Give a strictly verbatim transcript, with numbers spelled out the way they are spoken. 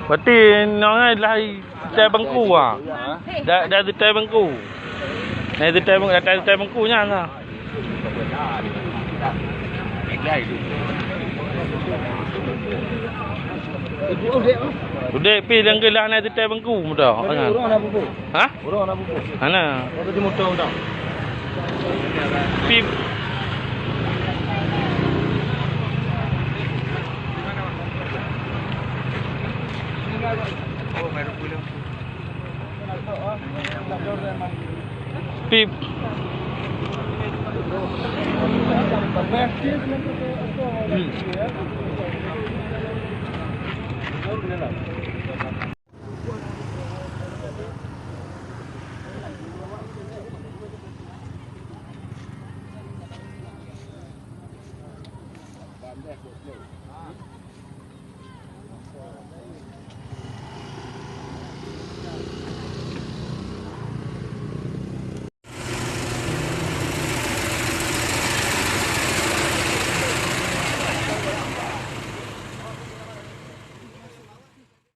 Berarti nyoe lah teutai Bengku ah. Dah, dah teutai Bengku. Nah, teutai Bengku, dah teutai Bengku nyan lah. Udép pi nyang geulah na teutai Bengku muda. Ureueng na pupuk. Ha? Ureueng na pupuk. Hana. Waktu di motor dah. Pi. Pip.